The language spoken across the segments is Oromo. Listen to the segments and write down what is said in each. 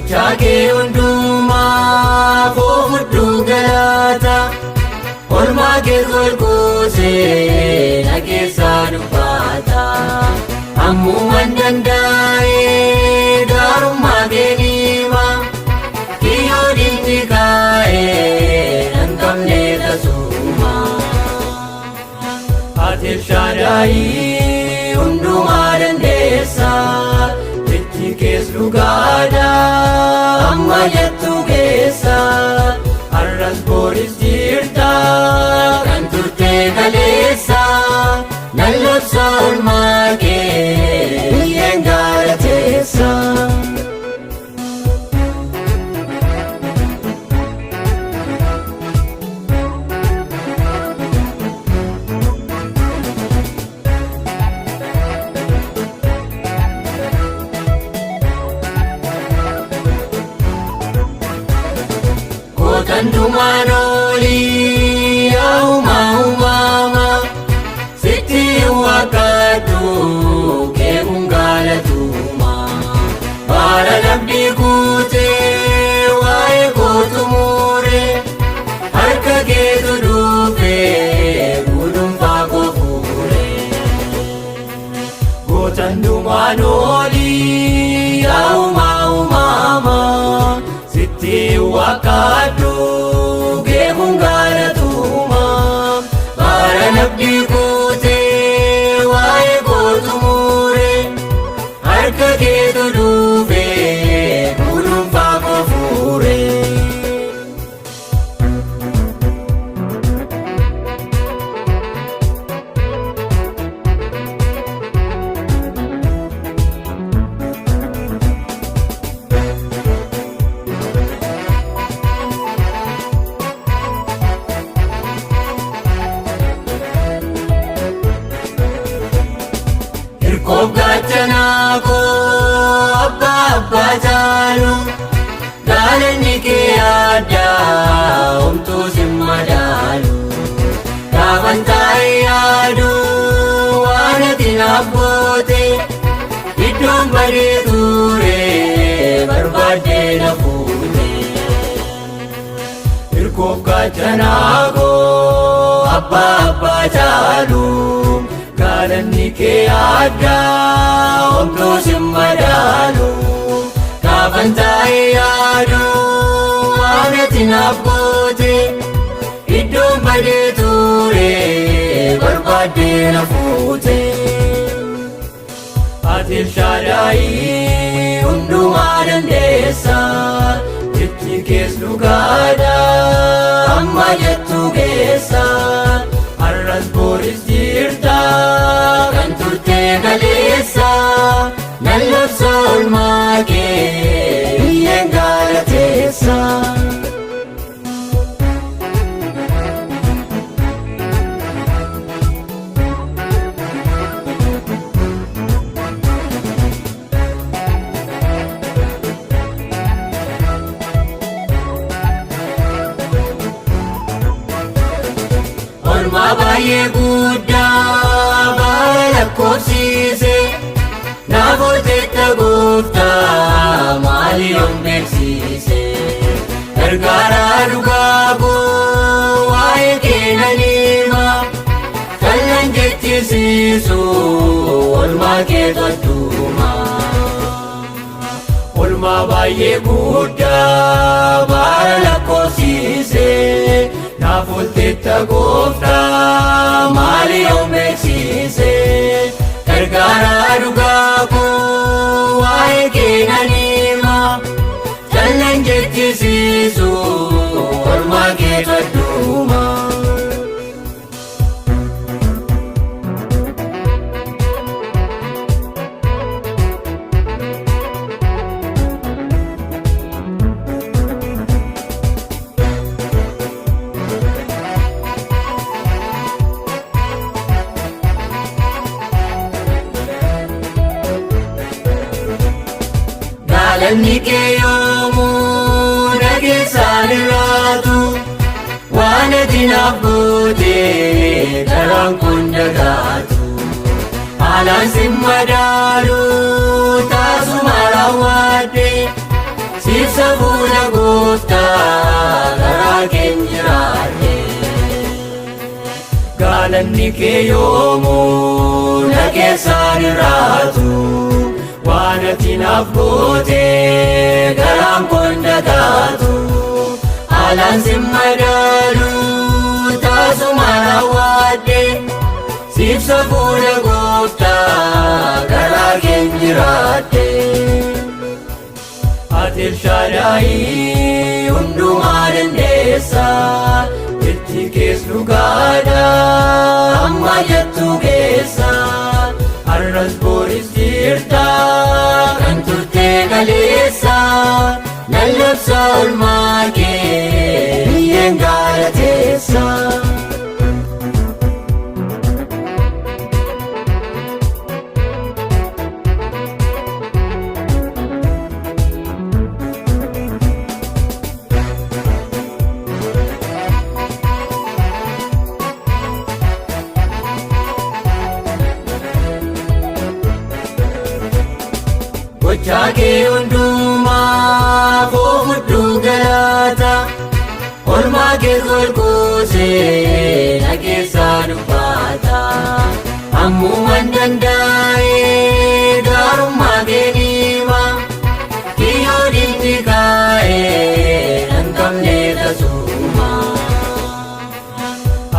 Gochaa kee hundumaa fudhuu galata. Olmaa kee golgoosee na keessaa dubbata. Ammumaan danda'ee gaarummaa kee nima. Kiyyoo diinni kaa'ee nan qabne tasuma. Ati Elshaadaayii hundumaa dandeessa. Jechi kees dhugaadha amma jettu keessa. Har'as booris jirta kan turte kaleessa. Nan labsa oolmaa kee biyyeen galateessa. Kootan dhumaan olii yaa uumamaa sitti waaqadhu kee kun galatuma. Baala labdii kuutee waa'ee kootu muure harka keetu dhufee gudunfaa koo fuure. Gootan dhumaan olii yaa uumamaa sitti waaqadhu kee kun galatuma. Baala labdii kuutee waa'ee kootu muure harka keetu dhufee gudunfaa koo fuure. Hirkoof gaachanaa koo abbaa abbaa caalu gaalanni kee addaa homtuu sin madaalu. Gaafan taa'ee yaadu waan ati naaf goote iddoon badee ture barbaaddee na fuute. Hirkoof gaachanaa koo abbaa abbaa caalu gaalanni kee addaa homtuu sin madaalu. Gaafan taa'ee yaadu waan ati naaf goote iddoon badee ture barbaaddee na fuute. Ati Elshaadaayii hundumaa dandeessa. Jechi kees dhugaadha amma jettu keessa. Har'as booris jirta kan turte kaleessa. Nan labsa oolmaa kee biyyeen galateessa. Oolmaa baay'ee guddaa baala lakkoofsise naaf hojjetta gooftaa maali yoon beeksise. Gargaaraa dhugaa koo waa'ee kee nan hima kallan jechisiisu oolmaa kee tottuma. Oolmaa baay'ee guddaa baala lakkoofsise naaf hojjetta gooftaa maali yoon beeksise. Gargaaraa dhugaa koo waa'ee kee nan hima callan jechisiisu oolmaa kee tottuma. Gaalanni kee yoomuu na keessaan irraatu waan ati naaf goote karaan kun dagaatu. Haalaan sin madaalu taasuma raawwadhe si fuula gooftaa garaa keenya jiraadhe. Gaalanni kee yoomuu na keessaan irraatu, waan ati naaf goote garaan koon dagaatu. Haalaan si madaalu taasuma raawwadhe, siibsa fuula gooftaa garaa keenya jiraadhe. Ati Elshaadaayii hundumaa dandeessa, jechi kees dhugaadha amma jettu geessa. Har'as boris jirta kan turte kaleessa, lallabsa olmaa kee biyyeen gaalateessa. Gochaa kee hundumaa foofudhu galaata, olmaa kee golgoosee na keessaa dubbata. Ammumaan danda'ee gaarummaa kee nima, kiyyoo diinni kaa'ee nan qabne tasuma.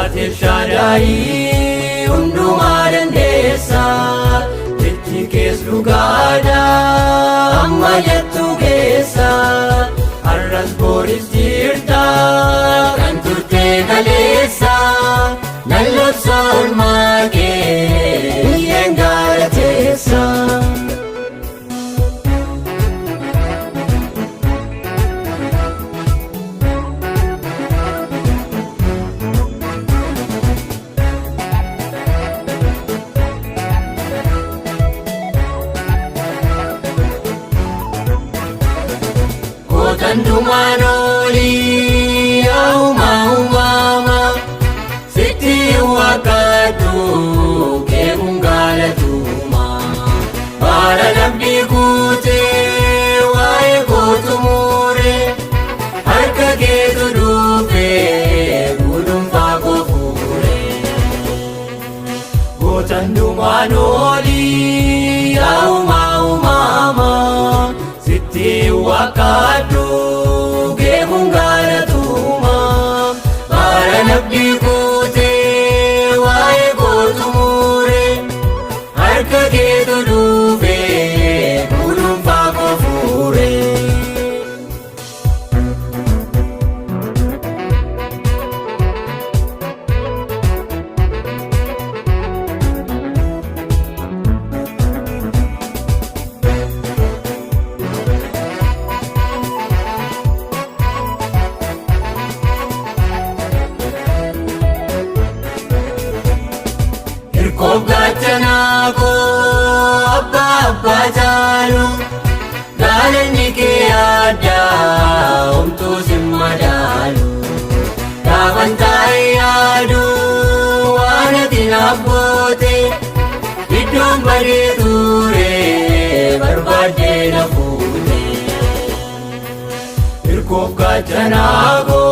Ati Elshaadaayii hundumaa dandeessa, jechi kees dhugaadha amma jettu geessa. Har'as boris jirta kan turte kaleessa, lallabsa olmaa kee biyyeen gaalateessa. Gootan dumaan olii yaa uumamaa, sitti waaqadhu keekuun gaalatuma. Baala namni guutee waa'ee kootu muure, harka keetu dhufee gudunfaa koo fuure. Gootan dumaan olii yaa uumamaa, sitti waaqadhu keekuun gaalatuma. Baala namni guutee waa'ee kootu muure, harka keetu dhufee gudunfaa koo fuure. Hirkoof gaachanaa koo abbaa abbaa caalu, gaalanni kee addaa homtuu sin madaalu. Gaafan taa'ee yaadu waan ati naaf goote, iddoon badee ture barbaaddee na fuute. Hirkoof gaachanaa koo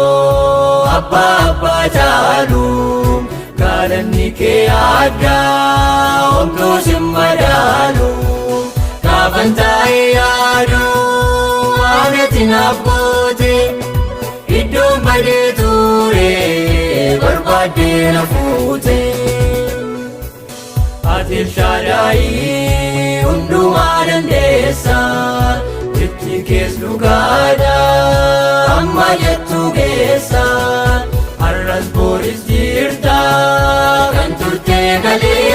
abbaa abbaa caalu, gaalanni kee addaa homtuu sin madaalu. Gaafan taa'ee yaadu waan ati naaf goote, iddoon badee ture barbaaddee na fuute. Ati Elshaadaayii hundumaa dandeessa, jechi kees dhugaadha amma jettu geessa. Har'as boris jirta kan turte kaleessa.